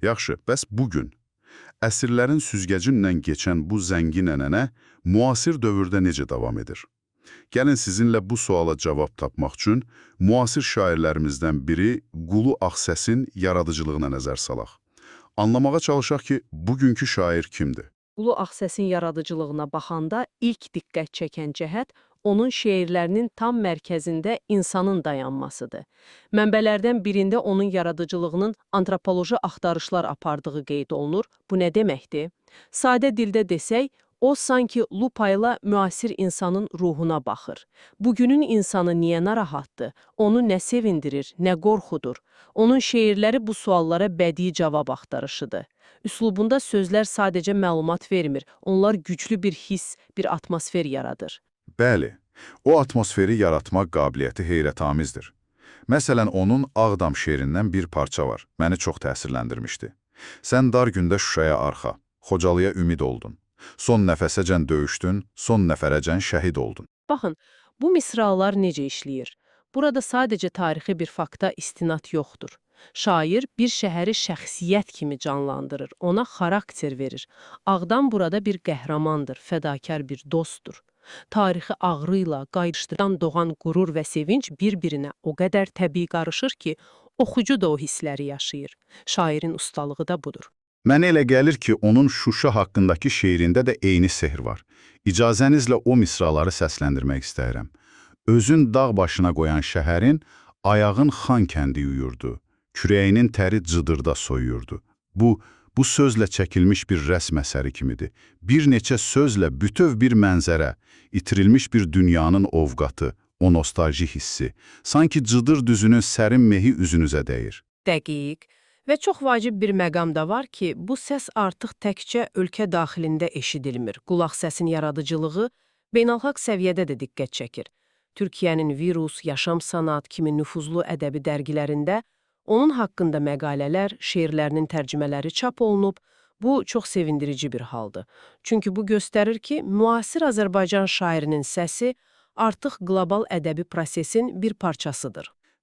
Yaxşı, bəs bugün əsrlərin süzgəcindən keçən bu zəngin ənənə müasir dövrdə necə davam edir? Gəlin sizinlə bu suala cavab tapmaq üçün müasir şairlərimizdən biri Qulu Ağsəsin yaradıcılığına nəzər salaq. Anlamağa çalışaq ki, bugünkü şair kimdir? Qulu Ağsəsin yaradıcılığına baxanda ilk diqqət çəkən cəhət onun şeirlərinin tam mərkəzində insanın dayanmasıdır. Mənbələrdən birində onun yaradıcılığının antropoloji axtarışlar apardığı qeyd olunur. Bu nə deməkdir? Sadə dildə desək, o sanki lupayla müasir insanın ruhuna baxır. Bugünün insanı niyə narahatdır? Onu nə sevindirir, nə qorxudur? Onun şeirləri bu suallara bədii cavab axtarışıdır. Üslubunda sözlər sadəcə məlumat vermir, onlar güclü bir hiss, bir atmosfer yaradır. Bəli, o atmosferi yaratmaq qabiliyyəti heyrətamizdir. Məsələn, onun Ağdam şeirindən bir parça var, məni çox təsirləndirmişdi. Sən dar gündə Şuşaya arxa, Xocalıya ümid oldun. Son nəfəsəcən döyüşdün, son nəfərəcən şəhid oldun. Baxın, bu misralar necə işləyir? Burada sadəcə tarixi bir fakta istinad yoxdur. Şair bir şəhəri şəxsiyyət kimi canlandırır, ona xarakter verir. Ağdam burada bir qəhrəmandır, fədakar bir dostdur. Tarixi ağrıyla, qayıdışdan doğan qürur və sevinç bir-birinə o qədər təbii qarışır ki, oxucu da o hissləri yaşayır. Şairin ustalığı da budur. Mənə elə gəlir ki, onun Şuşa haqqındakı şeirində də eyni sehr var. İcazənizlə o misraları səsləndirmək istəyirəm. Özün dağ başına qoyan şəhərin ayağın xan kəndi yuyurdu. Kürəyinin təri cıdırda soyuyurdu. Bu sözlə çəkilmiş bir rəsm əsəri kimidir. Bir neçə sözlə bütöv bir mənzərə, itirilmiş bir dünyanın ovqatı, o nostalji hissi. Sanki cıdır düzünün sərin mehi üzünüzə dəyir. Dəqiq və çox vacib bir məqam da var ki, bu səs artıq təkcə ölkə daxilində eşidilmir. Qulaq səsin yaradıcılığı beynəlxalq səviyyədə də diqqət çəkir. Türkiyənin Virus, Yaşam Sanat kimi nüfuzlu ədəbi dərgilərində onun haqqında məqalələr, şeirlərinin tərcümələri çap olunub. Bu çox sevindirici bir haldır. Çünki bu göstərir ki, müasir Azərbaycan şairinin səsi artıq qlobal ədəbi prosesin bir parçasıdır.